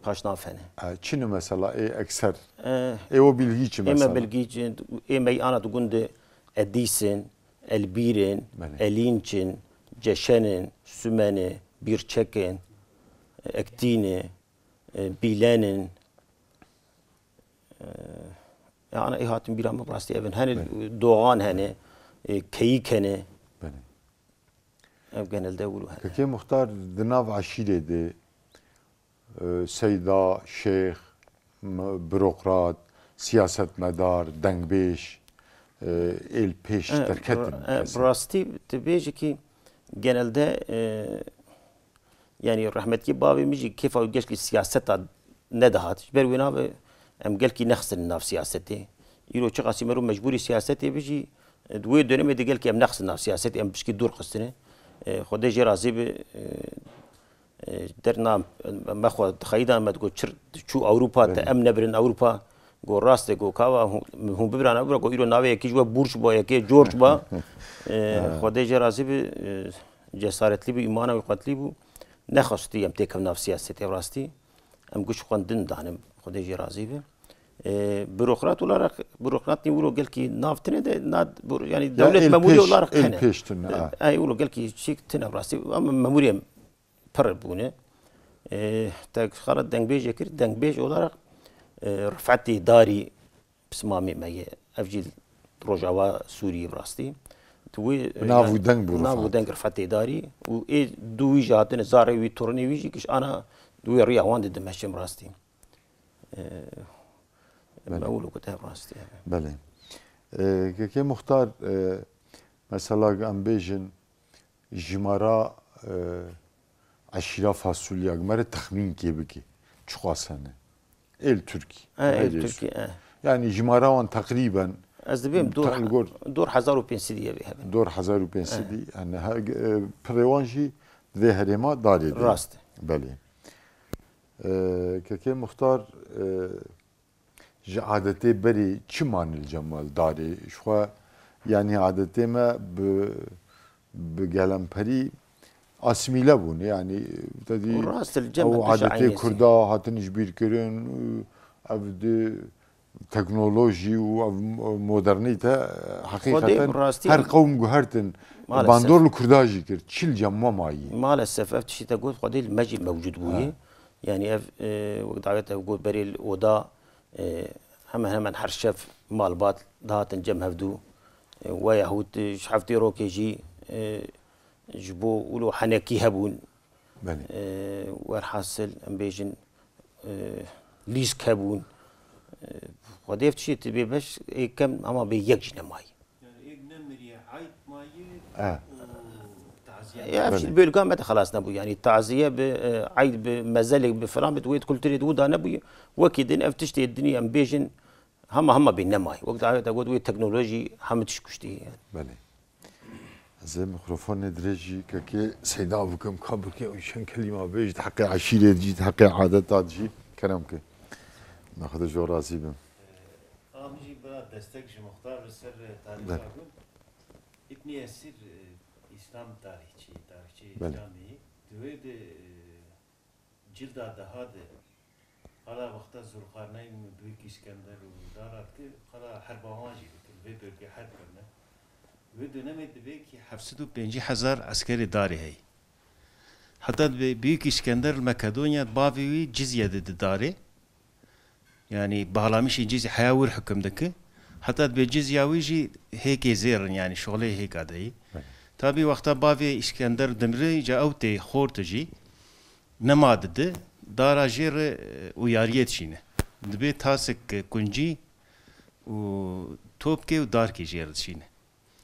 paşnav hene. E, çi ne mesela, ê ekser? E, Ê o bilgî çi ê me mesela? bilgî çi, ê me ana di gund de Edîs in, Elbîr in, Belê. Elînç in, Ceşen in, Sumen e, Bîrçek in, Ektîn e, e, Bîlen in. E, ana ê hatin bîra min rastî ev in. Hene Belê. Doğan hene, e, Keyik hene. Belê. Ev genelde wilo hene. Kekê Muxtar, di nav eşîrê de, e, seyda, şêx, m-, burokrat, siyasetmedar, dengbêj, e, êl pêş E, derketin ra-, e, mesela. Bi rastî tu bêjî ki genelde, e, yanî rehmetî bavê min jî kêfa wî gelkî siyaseta nedihat. Ji ber wê navê em gelkî nexistin nav siyasetê. Îro çiqasî mero mecbûrî siyasetê bi jî, e, di wê dönemê de gelkî em nexistin nav siyasetê, em pişkî dûr xistine. E, Xwedê jê razî bi, e, e, derna me xwe dixeyîdan me digot çir çû Ewropa te Belê. em nebirin Ewropa. Go rast e, go kava hûn, hûn bibiran Ewropa, go îro navê yekî ji we Burç ba, yekê George ba. E, Ha. Xwedê jê razî bi, e, cesaretlî bû, îmana wî qwetlî bû. Nexwestî em têkevin nav siyasetê rastî. Em guş xwe din danim, Xwedê jê razî be. E, burokrat olarak, burokrat nî wilo gelkî nav tine de, na, bur-, yanî Ya dewlet êl memurî pêş, olarak êl hene. pêş tune, E, ha. Ey wilo gelkî çîk tine rastî, ama memurî em pir bûne. E, te xala dengbêjê kir, dengbêj olarak, e, Rifetê Darî, pismamê me ye. Ev jî Rojava Sûriyê bi rastî. Tu wê, Bi nav û yanî, deng bû nav û Rifat. deng Rifetê Darî û ê du wî jî hatine zarê wî, tornê wî jî giş ana di wê riya wan de dimeşin bi rastî. E, Belê. me wilo got ev rastî ye. Belê. E, Kekê Muxtar, e, mesela em bêjin, jimara, e, eşîra Fasulya, me re texmînkê bike. Çiqas hene? Êl Tirkî. E, êl Êlê Tirkî, Sû- e. Yanî jimara wan teqrîben Ez dibêm dor, ta li gor dor hezar û pênc sedî ye vê hebin. Dor hezar û pênc sedî, E. yani her, e, pirê wan jî di vê herêma darê de. Rast. Belê. E, Kekê Muxtar, e, Ji adetê berê çi mane li cem we li darê? Ji xwe, yanî adetê me bi, bi gelemperî asîmîle bûne. Yanî, te dî Rast, li cem ew me pişa adetê eynî Kurda hatin ji bîr kirin, ev di teknolojî û ev modernîte, Xwedê heqîqeten bi rastî her qewm guhertin. Maalesef. Bandor li Kurda jî kir. Çi li cem we mayî? Maalesef, ev tiştî te got, Xwedê li me jî mewcûd bûye. Ha. Yanî ev, e, wek dawet ev got berê li oda, e, hemen hemen her şev malbat dihatin cem hevdû. E, weyahût, e, ji heftê rokê jî, e, ji bo wilo henekî hebûn. Belê. E, werhasil, em bêjin, e, lîsk hebûn. E, Xwedê ev tiştê tu bê beş, ê kem ama bê yek jî nemayî. Yani êk nemiriye, eyb mayî E. û Ya, ev jî Belê. Bölga me de xelas nebû. Yani taziye bi, e, eyd bi, mezelek bi, filan bi, wê kulturê de wida nebûye. Wekî din ev tiştê dinî em bêjin, hema hema bê nemayê. Wek davet got wê teknolojî hemî tişt kuştî yani. Belê. Ez ê mikrofonê dirêjî kekê Seyda bikim, ka bike û çend kelîma bêjî di heqê eşîrê jî, di heqê adeta jî kerem ke. Me Xwedê ji we razî bin. Am jî bira destek ji muxtar li ser tarîxa Belê. Gund. Îbnî Esîr, e, Îslam tarîxçî, tarîxçî Belê. Îslamî. Di wê de, e, cilda deha de, qala wexta Zulqarneyn û Büyük İskender û dara dike, qala herba wan jî dike, li vê bölgê herb kirine. Wê dönemê dibê ki heft sed û pêncî hezar eskerê darê heye. Heta dibê Büyük İskender li Makedonya bavê wî cizye dide darê. Yani, bağlamışê cizye heya wir hukm dike. Heta dibê cizya wî jî hêkê zêr in, yani, şolê hêka de yî. Evet. Tabî wexta bavê Îskender dimre, ca ew tê xortu jî nema dide, dara jê re, e, uyariyê dişîne. Dibê tasek, e, kuncî û topkê û darkê jê re dişîne.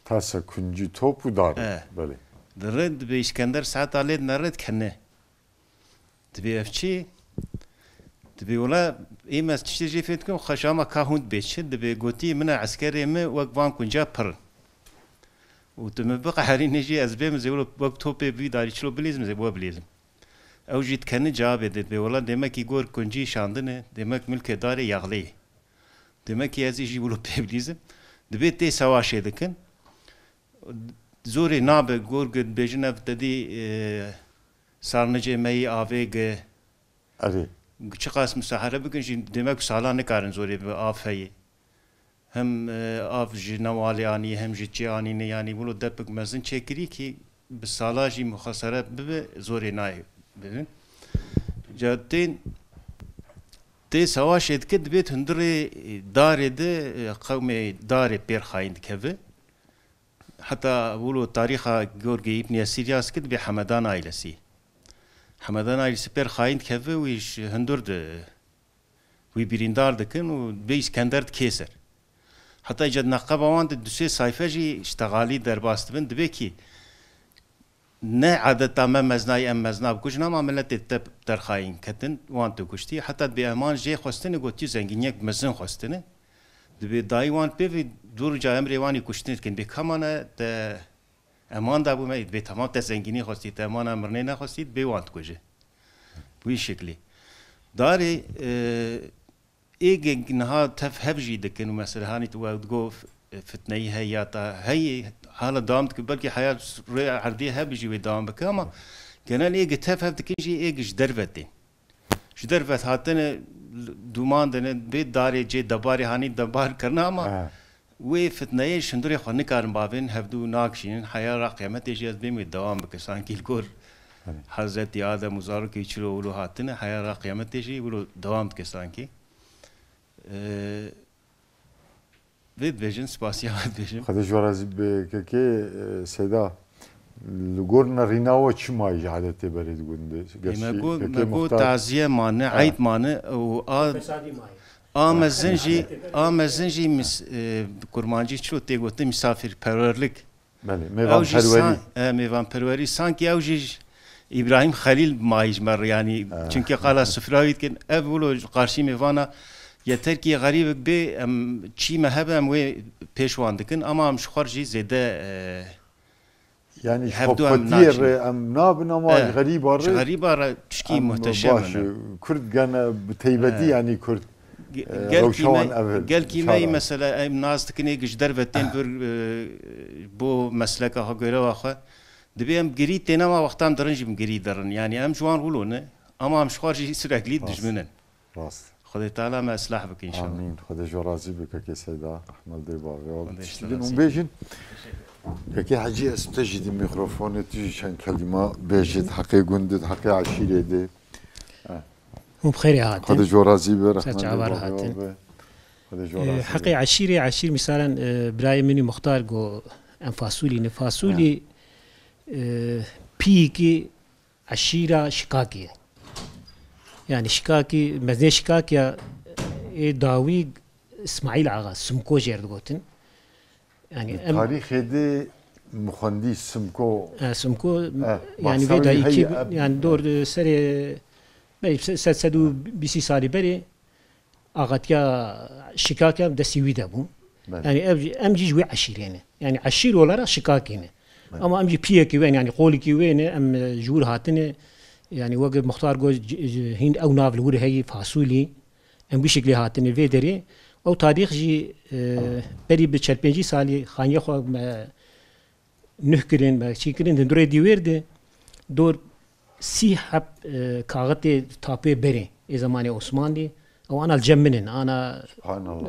Tasa kuncî top û dar. E. Belê. Dire dibê Îskender saeta lê dinere dikene. Dibê ev çi? Dibê wela êm ez tiştê jê fêm dikim, xweş ama ka hûn dibê çi? Dibê gotî min e eskerê min wek van kunca pir in. Û tu min biqeherînê jî ez bêm zê wilo wek topê bî darî çilo bilîzim zê bo bilîzim. Ew jî dikene cevabê dê dibê wela demekî gor kuncî şandine, demek milkê darê yaxlê ye. Demekî ez ê jî wilo pê bilîzim. Dibê tê sewaşê dikin. Zorê nabe, gor gi dibêjin ev te dî, e, sarnicê me yî avê gi. Erê. Çiqas musahare bikin jî demek sala nikarin zorê bi av heye. Hem, e, av ji newalê anî, hem ji çê anîne, yanî wilo depik mezin çêkirî ki bi sala jî muxasere bibe, zorê nayê bibin. Ca tên, tê sewaşê dike dibêt hundirê darê de, e, qewmê darê pêr xayîn dikeve. Heta wilo tarîxa gorgê Îbnî Esîr ya dike dibê Hemedan ailesî. Hemedan ailesî pêr xayîn dikeve wî ji hundur de wî birîndar dikin û dibê Îskender dikê ser. Heta îca di neqeba wan de du sê sayfe jî ji texalî derbas dibin. Dibê kî ne adeta me meznayî em mezna bikujin ama miletê te derxayîn ketin, wan tu kuştî. Heta dibê eman jê xwestine, gotî zengîniyek mezin xwestine. Dibê dayî wan pê vê du roja emrê wan î kuştinê dikin. Bê kamane te eman dabû me, dibê temam te zengînî xwestî, te emana mirnê nexwestî, dibê wan dikuje. Bi wî şeklî. Darê, e, êgek niha tev hev jî dikin û mesela hanî tu we digo f-, fitneyî heye ya ta heye, hala dewam dike, belkî heya rê erdê hev jî wê dewam bike ama genel êgê tev hev dikin jî êgê ji derve tên. Ji derve hatine, dûman dine, bê darê cê debarê hanî debar kirine ama Ha. wê fitneyê şindurê xwe nikarin bavên hevdû nakişînin, heya ra qiyametê jî ez bêm wê dewam bike. Sankî li gor Hezretî Adem û zarokê çilo wilo hatine, heya ra qiyametê jî wilo dewam dike sankî. Ee, vê dibêjin, spasiya we dibêjin. Xwedê ji we razî be kekê, e, Seyda. Li gor nerîna we çi mayî ji adetê berê di gundê? Ê, me got, me got taziye mane, Ha. eyd mane û a, Fesadî mayî. a mezin jî, a mezin jî mis-, e, kurmancî çilo tê gotin misafirperwerlik. Belê, Ew jî mêvanperwerî. san-, e, mêvanperwerî. Sankî ew jî ji Îbrahîm Xelîl mayî ji me re, yanî Ha. çunkî qala sifra wî dikin. Ev wilo ji qarşî mêvana yeter kî xerîbek bê, em çî me hebe em wê pêş wan dikin. Ama em ji xwe re jî zêde, e, Yanî ji hevdu em xwepetiyê naçînin. re em nabin ama Eh, ji xerîba ji re xerîba re tişkî em muhteşem baş in. e, Kurd gene bi teybetî Eh. yanî Kurd, Ge-, e, gelkî rewşa me, wan ev e, gelkî me çara. mesela em nas dikin ê ji derve tên Ah. vir, e, bo mesleka xwe, görewa xwe. Dibê em girî tên ama wexta em dirin jî em girî dirin. Yanî em ji wan wilo ne ama em ji xwe jî sürekli Rast. dijmin in. Rast. Xwedê Teala me islah bike înşallah. Amîn. Xwedê ji we razî be kekê Seyda Ehmedê Bavê. Xwedê Tiştî ji din we hûn razî be. bêjin. Kekê Hecî, ez te jî di mîkrofonê tu jî çend kelîma bêjî di heqê gund de, di heqê eşîrê de. Hûn bi xêrê hatin. Xwedê ji we razî be, Ser rehmetê çavar Bavê hatin. be. Xwedê ji we Ee, razî be. Heqê eşîrê, eşîr mîsalen, e, birayê min û Muxtar go em Fasûlî ne. Fasûlî, Ha. e, piyekî eşîra Şikakî ye. Yani Şikakî, mezinê Şikakî ya, ê dawî Îsmaîl Axa, Simko jê re digotin. Yani Di em tarîxê de Mixwendî Simko. E, Simko, e, yani vê dayîkî, yani dor serê belê sed, sed û bîst salî berê axetiya Şikake destî wî de bû. Yani ev, em jî ji wê eşîrê ne. Yani eşîr olarak Şikakê ne. Ama em jî piyekî wê ne, yani qolîkî wê ne, em, e, ji wir hatine, yani wek muxtar got, c-, c-, hîn ew nav li wir heyî Fasûlî. Em wî şeklê hatine vê derê. Ew tarîx jî, e, berî bi çel pêncî salî xaniya xwe me nuh kirin, me çî kirin, di hundirê dîwêr de dor sî heb, e, kaxitê tapê berê ê zemanê Osmanlî, ew ana li cem min in, ana,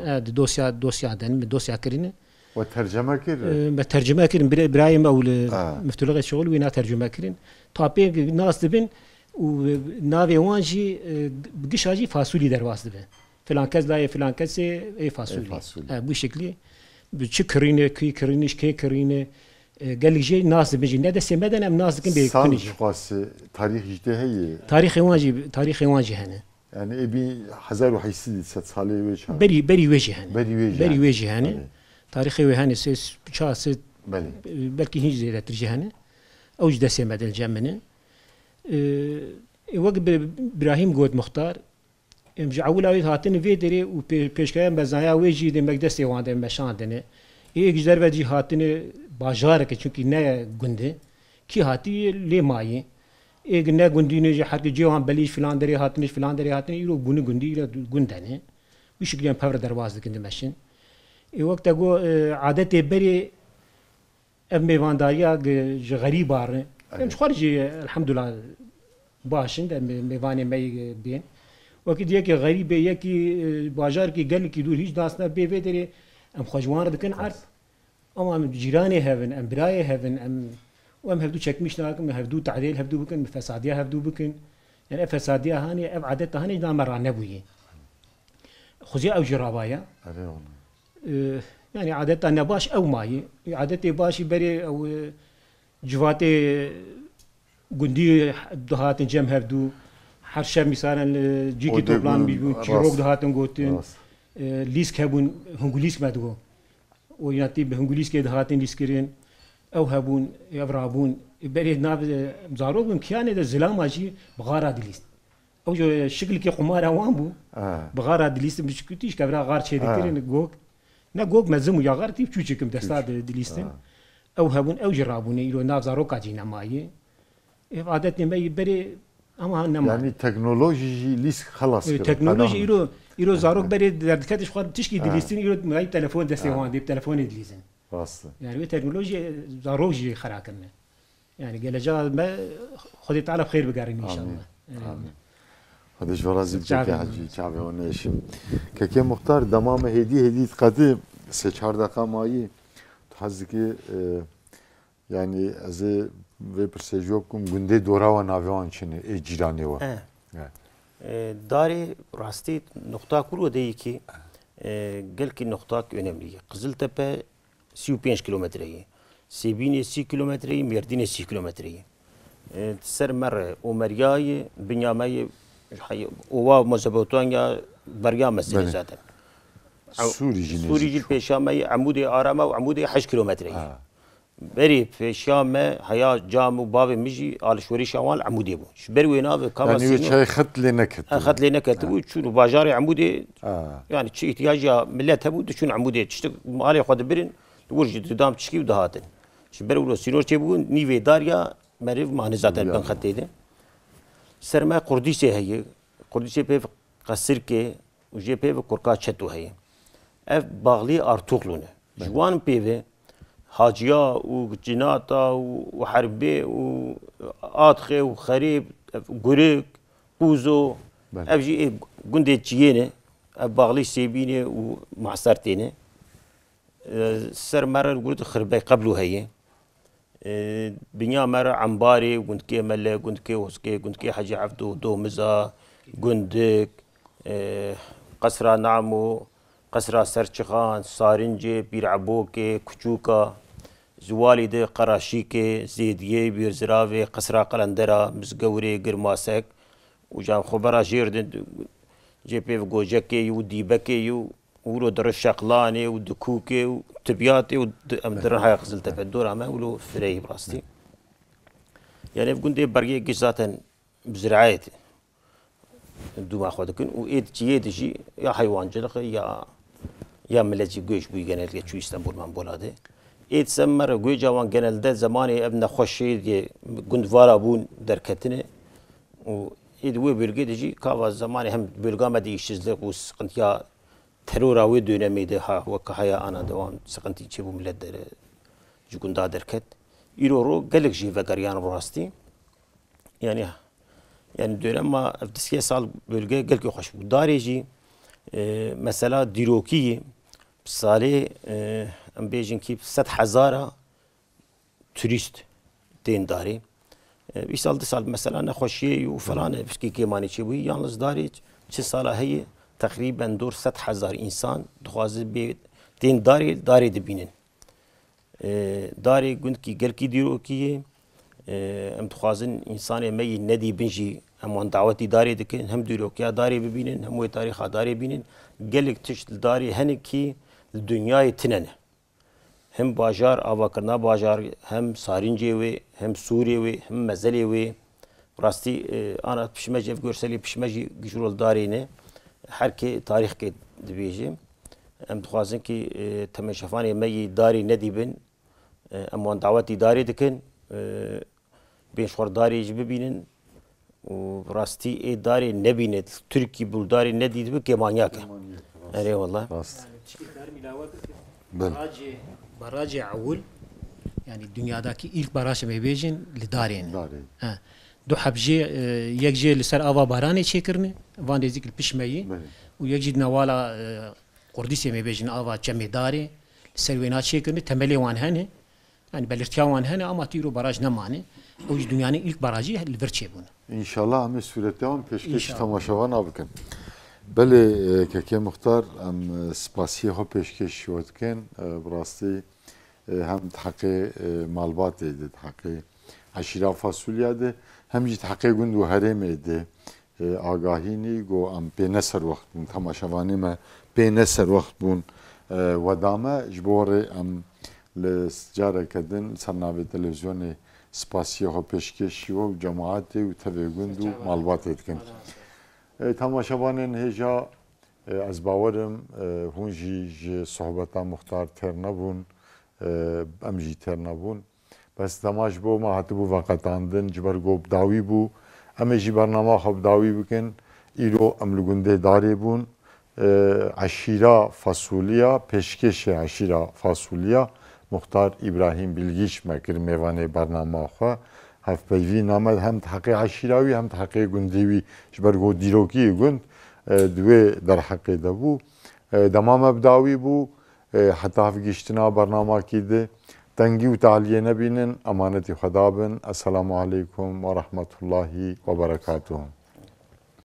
e, di dosya, dosya de ne, min dosya kirine. We terceme kir? E, me tercime kirin, bira-, birayê me ew li Müftülüğê Şixul wîna tercime kirin. Tapê nas dibin û navê wan jî, e, bi gişa jî Fasûlî derbas dibe. Filan kes dayê filan kesê ê Fasûlî. Ê Fasûlî. E, bu şeklî. Bi çi kirîne, kî kirîniş, kê kirîne, e, gelek jê nas dibin jî. Ne destê me de ne em nas dikin bê Sal kunî jî. Çiqas e, tarîx jî tê heye? Tarîxê wan jî, tarîxê wan jî hene. Yani ê bî hezar û heyşt sed salê wê çax. Berî, berî wê jî hene. Berî wê jî Berî hene. Wê jî hene. Belê. Tarîxê wê hene, sê, çar, sê, Belê. e, belkî hîn zêdetir jî hene. Ew jî destê me de li cem min e. E, e, wek bi-, Birahîm got muxtar, em ji ewila wê hatine vê derê û pê-, pêşkeya mezaya wê jî demek destê wan de meşandine. Ê êk ji derve jî hatine bajareke, çunkî ne gund e. Kî hatî lê mayî. Ê ne gundî ne jî herkê cê wan belî ji filan derê hatine, ji filan derê hatine, îro bûne gundî, îro gund hene. Wî şeklî em pevre derbas dikin dimeşin. Ê wek te got, e, adetê berê ev mêvandariya gi-, ji xerîba re. Em ji xwe re jî elhamdulillah baş in, em mêvanê me yê bên. Wekî diyekî xerîbê, yekî, e, bajarekî gelekî dûr hîç nas ne bê vê derê, em xwe ji wan re dikin erd. Ama em cîranê hev in, em birayê hev in, em, û em hevdû çekmîş nakin, em hevdû tehdê li hevdû bikin, em fesadiya hevdû bikin. Yani ev fesadiya hanê, ev adeta hanê ji nav me ranebûyê. Xuziya ew jî rabaya. Erê wala. E, yani adeta nebaş ew mayî. Adetê baş jî berê ew, e, civatê gundî dihatin cem hevdû. Her şev mîsalen, e, cîkî Odê toplan bûn, bîbûn, çîrok rast. Dihatin gotin. Rast. E, lîsk hebûn, hingûlîsk me digo. Û ya tî bi hingûlîskê dihatin lîskirin. Ew hebûn, ev rabûn. Berê nav, e, zarok bûn, kiyanê de zilama jî bi xara dilîst. Ew jî şiklikê qumara wan bû. Ha. Bi xara dilîstin, biçûkûtî ji kevra xar çêdikirin, Ha. gok. Ne gok mezin û ya xar tî çûçikim desta Çûçik. di-, dilîstin. Ha. Ew hebûn, ew jî rabûne, îro nav zaroka jî nemayê. Ev adetê me yî berê ama nema. Yani teknoloji jî lîsk xelas E, kir. Teknoloji Qedam. îro, îro zarok berê derdikete ji xwe tişkî Ha. dilîstin, îro me telefon destê Ha. wan dê, telefonê dilîzin. Rast e. Yani wê teknoloji zarok jî xera kirine. Yani geleceğe me Xwedê Teala bi xêr bigerîne inşallah. Amîn. Yani. Amîn. Xwedê ji we razî be Çavê kekê me. Hecî, çavê we neşim. Kekê Muxtar, dema me hêdî hêdî diqedî sê çar deqa mayî. Tu hez dikî, e, yani ez ê vê pirsê ji we bikim, gundê dora we navê wan çi ne, ê cîranê we? E. E. E, darê rastî noqta kur we de yekî, e, gelkî noqtak önemli ye. Qiziltepe sî û pênc kilometre ye. Sêbînê sî kilometre ye, Mêrdînê sî kilometre ye. E, ser me re Omerya ye, binya me ye, hay-, ova Mezopotamya beriya me serê Belê. zaten. Sûrî jî Sûrî nêzîk jî xwe. pêşa me ye, Emûdê ara me û Emûdê heşt kilometre ye. Ha. Berê pêşiya me heya cam û bavê min jî alişwerîşa wan li Emûdê bû. Ji ber wê navê kava Yanî wê sînor çayê xet lê neketibû. Ha, xet lê neketibû, Ha. çûn û bajarê Emûdê, Ha. yani çi îhtiyacî ya millet hebû, diçûn Emûdê, tiştik malê xwe dibirin, li wir jî didam tişkî û dihatin. Ji ber wilo sînor çêbûn, nîvê darya meriv mane zaten Diyar. bin xetê de. Ser me Qurdîsê heye, Qurdîsê pê qesirkê, û jê pê ve kurka çeto heye. Ev baxlî Artuklu ne. Ji Belê. wan pê ve Haciya û Cinata û, û Herbê û Atxê û Xerîb, ev Gurik, Qûzo, Belê. ev jî ê gundê Çiyê ne. Ev baxlî Sêbînê û Mahsertê ne. E, ser me re li gund Xirbey Qeblo heye. E, binya me re Embarê, gundkê Mele, gundkê Oskê, gundkê Hecî Evdo, Domiza, Gundik, e, Qesra Namo, Qesra Serçixan, Sarincê, Pîr Ebokê, Kuçûka, Ziwalî de Qeraşîkê, Zêdiyê, Bîrziravê, Qesra Qelendera, Mizgewrê, Girmasek û jam xwe bera jêr din, jê pê ve Gocekê yû, Dîbekê yû, Wilo dirin Şeqlanê û Dikûkê û Tibyatê û di-, em dirin haya Qiziltepe. Dora me wilo fireyî bi rastî. Yani ev gundê bergê giş zaten bi ziraet dûma xwe dikin û êd ciyê de jî ya heywancılık e ya, ya millet jî göç bûyî genellikle çû Îstanbul Membola de. Êd ser me re göça wan genelde zemanê ev nexweşê diye gund vara bûn derketine û êd wê bölgê de jî kava zemanê hem bölga me de işsizlik û sıkıntıya terora wê dönemê de ha weke haya ana dewam sıkıntı çêbû millet dere ji gunda derket. Îro ro gelek jî vegeriyan rastî. Yani, yani dönema ev disiye sal bölge gelkî xweş bû. Darê jî, e, mesela dîrokî yî, salê, e, em bêjin kî sed hezara turîst tên darê. E, vî sal, di sal mesela nexweşiyê û falan e, piskî kêmanê çêbûyî. Yalnız darê çi sala heye, teqrîben dor sed hezar însan dixwaze bê tên darê, darê dibînin. E, darê gundkî gelkî dîrokî ye. E, em dixwazin însanê me yî nedîbin jî em wan dawetî darê dikin. Hem dîrokiya darê bibînin, hem wê tarîxa darê bînin. Gelek tişt li darê hene kî li dinyayê tine ne. Hem bajar, avakirina bajar, hem sarincê wê, hem sûrê wê, hem mezelê wê. Rastî, e, ana pişmecî, ev gorselê pişmecî ji rol darê ne. Her kê tarîxkê dibêje. Em dixwazin kî, e, temeşefanê me yî darê nedîbin. E, em wan dawetî darê dikin. E, bên ji xwe re darê jî bibînin. Û rastî ê darê nebîne, Tirkî bû darê nedîtibe kêmanyak e. Kêmanyak, rast. Erê wallah. Rast. Tişkî karim îlave bikim. Belê. Barajê, barajê ewil, yani dünyadaki ilk baraj em ê bêjin li darê ne. Darê. He. Du heb jê, e, yek jê li ser ava Bahranê çêkirine, van nêzîk li Pişmeyî. Belê. Û yek jî di newala, e, Qurdîsê em ê bêjin ava Çemê Darê. Li ser wêna çêkirine, temelê wan hene. Yani belirtiya wan hene ama îro baraj nemane. Ew jî dünyanın ilk barajî li vir çêbûne. Înşallah em ê sûretiya wan pêşkêşî temaşevana bikin. Belê, e, kekê Muxtar, em, e, spasiyê xwe pêşkêşî we dikin. E, bi rastî, e, hem di heqê, e, malbatê de, di heqê eşîra Fasulya de, hem jî di heqê gund û herêmê de, e, agahî nî, got em pê ne serwext bûn, temaşevanê me pê ne serwext bûn, e, we da me, ji bo rê em li careke din li ser navê televîzyonê spasiyê xwe pêşkêşî we û cemaetê û tevê gund û malbatê dikin. E, temaşevanên hêja, e, ez bawerim, e, hûn jî ji sohbeta Muxtar têr nebûn, e, em jî têr nebûn. Bes dema ji bo me hatibû veqetandin, ji ber ku bi dawî bû, em ê jî bernama xwe bi dawî bikin. Îro em li gundê Darê bûn. E, eşîra Fasulya, pêşkêşê eşîra Fasulya, Muxtar Îbrahîm Bilgîç me kir mêvanê bernama xwe. Hevpeyvîna me hem di heqê eşîra wî, hem di heqê gundê wî, ji ber ku dîrokî gund, e, di wê derheqê de bû. E, dema me bi dawî bû, e, heta hevgihiştina bernamakî di tengî û taliyê nebînin, emanetî Xweda bin. Esselamu aleykum ve rahmetullahi ve berekatuhu.